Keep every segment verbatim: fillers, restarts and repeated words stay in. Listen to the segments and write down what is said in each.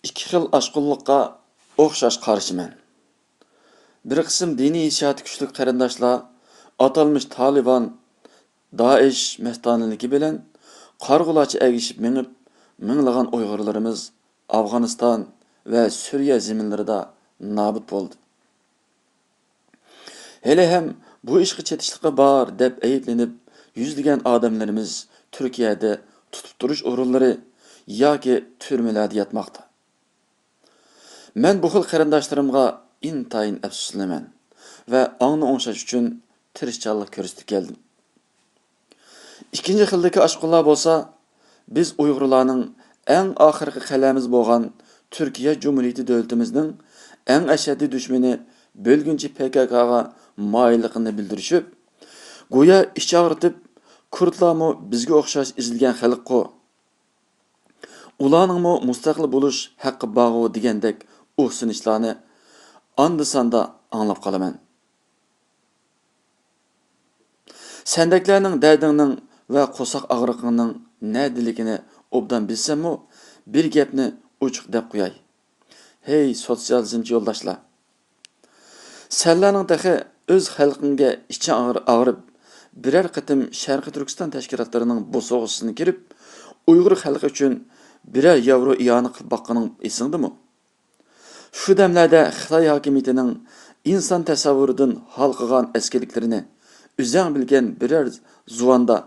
ئىككى خىل ئاشقۇنلۇققا ئوخشاش قارشىمەن. بىر قىسىم دىنىي ھېسسىياتى كۈچلۈك قېرىنداشلار ئاتالمىش تالىبان، دائىش مەستانىلىكى بىلەن قارىغۇلارچە ئەگىشىپ مېڭىپ، مىڭلىغان ئۇيغۇرلىرىمىز ئافغانىستان ۋە سۈرىيە زېمىنلىرىدا نابۇت بولدى. ھېلىھەم بۇ ئىشقا چېتىشلىقى بار دەپ ئەيىبلىنىپ، يۈزلىگەن ئادەملىرىمىز تۈركىيەدە تۇتۇپ تۇرۇش ئورۇنلىرى ياكى تۈرمىلەردە ياتماقتا. مەن بۇ خىل قېرىنداشلىرىمغا ئىنتايىن ئەپسۇسلىنىمەن ۋە ئاڭنى ئوڭشاش ئۈچۈن تىرىشچانلىق كۆرسىتىپ كەلدىم. ئىككىنچى خىلدىكى ئاشقۇنلار بولسا، بىز ئۇيغۇرلارنىڭ ئەڭ ئاخىرقى قەلەمىمىز بولغان تۈركىيە جۇمھۇرىيىتى دۆلىتىمىزنىڭ ئەڭ ئەشەددىي دۈشمىنى بۆلگۈنچى پككغا مايىللىقىنى بىلدۈرۈشۈپ، گويا ئىچ ئاغرىتىپ، كۇردلارمۇ بىزگە ئوخشاش ئېزىلگەن خەلققۇ، ئۇلارنىڭمۇ مۇستەقىل بولۇش ھەققى بارغۇ دېگەندەك ئۇھسىنىشلارنى ئاندا-ساندا ئاڭلاپ قالىمەن. سەندەكلەرنىڭ دەردىڭنىڭ ۋە قورساق ئاغرىقىڭنىڭ نەدىلىكىنى ئوبدان بىلسەممۇ، بىر گەپنى ئوچۇق دەپ قوياي. ھەي، سوتسىيالىزمچى يولداشلار! سەنلەرنىڭ تېخى ئۆز خەلقىڭگە ئىچىڭ ئاغرىپ، بىرەر قېتىم شەرقىي تۈركىستان تەشكىلاتلىرىنىڭ بوسۇغىسىدىن كىرىپ، ئۇيغۇر خەلقى ئۈچۈن بىرەر ياۋرو ئىئانە قىلىپ باققىنىڭ ئېسىڭدىمۇ؟ شۇ دەملەردە خىتاي ھاكىمىيىتىنىڭ ئىنسان تەسەۋۋۇرىدىن ھالقىغان ئەسكىلىكلىرىنى ئۆزەڭ بىلگەن بىرەر زۇۋاندا،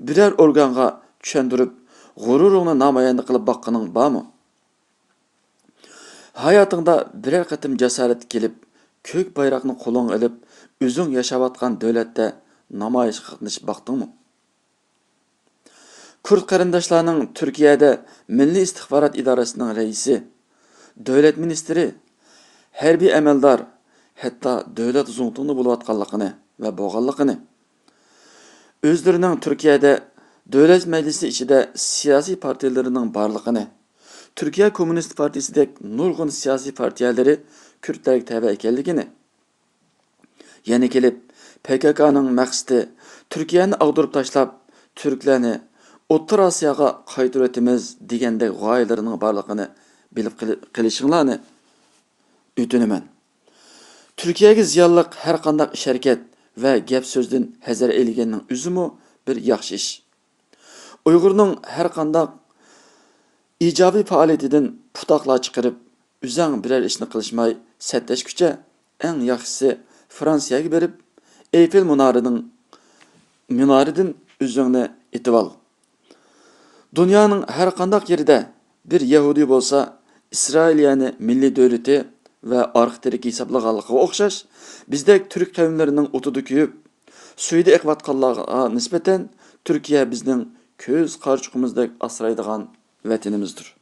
بىرەر ئورگانغا چۈشەندۈرۈپ، غۇرۇرۇڭنى نامايەندە قىلىپ باققىنىڭ بارمۇ؟ ھاياتىڭدا بىرەر قېتىم جاسارەتكە كېلىپ، كۆك بايراقنى قولۇڭغا ئېلىپ، ئۆزۈڭ ياشاۋاتقان دۆلەتتە نامايىشقا قاتنىشىپ باقتىڭمۇ؟ كۇرد قېرىنداشلارنىڭ تۈركىيەدە مىللىي ئىستىخبارات ئىدارىسىنىڭ رەئىسى، دۆلەت مىنىستىرى، ھەربىي ئەمەلدار، ھەتتا دۆلەت زۇڭتۇڭى بولۇۋاتقانلىقىنى ۋە بولغانلىقىنى، ئۆزلىرىنىڭ تۈركىيەدە دۆلەت مەجلىسى ئىچىدە سىياسىي پارتىيىلىرىنىڭ بارلىقىنى، تۈركىيە كوممۇنىست پارتىيىسىدەك نۇرغۇن سىياسىي پارتىيەلىرى كۈردلەرگە تەۋە ئىكەنلىكىنى، يەنە كېلىپ، پككنىڭ مەقسىتى تۈركىيەنى ئاغدۇرۇپ تاشلاپ، تۈركلەرنى ئوتتۇرا ئاسىياغا قايتۇرۇۋېتىمىز دېگەندەك غايىلىرىنىڭ بارلىقىنى بىلىپ قېلى-، قېلىشىڭلارنى ئۆتۈنىمەن. تۈركىيەگە زىيانلىق ھەر قانداق ئىش-ھەرىكەت ۋە گەپ-سۆزدىن ھەزەر ئەيلىگەننىڭ ئۆزىمۇ بىر ياخشى ئىش. ئۇيغۇرنىڭ ھەر قانداق ئىجابىي پائالىيىتىدىن پۇتاقلار چىقىرىپ، ئۆزەڭ بىرەر ئىشنى قىلىشماي سەتلەشكۈچە، ئەڭ ياخشىسى فرانسىيەگە بېرىپ، ئېيفېل مۇنارىنىڭ، مۇنارىدىن ئۆزۈڭنى ئېتىۋال. دۇنيانىڭ ھەر قانداق يېرىدە بىر يەھۇدىي بولسا، ئىسرائىلىيەنى مىللىي دۆلىتى ۋە ئارقا تىرىكى ھېسابلىغانلىقىغا ئوخشاش، بىزدەك تۈرك قەۋملىرىنىڭ ئوتىدا كۆيۈپ، سۈيىدە ئېقىۋاتقانلارغا نىسبەتەن، تۈركىيە بىزنىڭ كۆز قارىچۇقىمىزدەك ئاسرايدىغان ۋەتىنىمىزدۇر.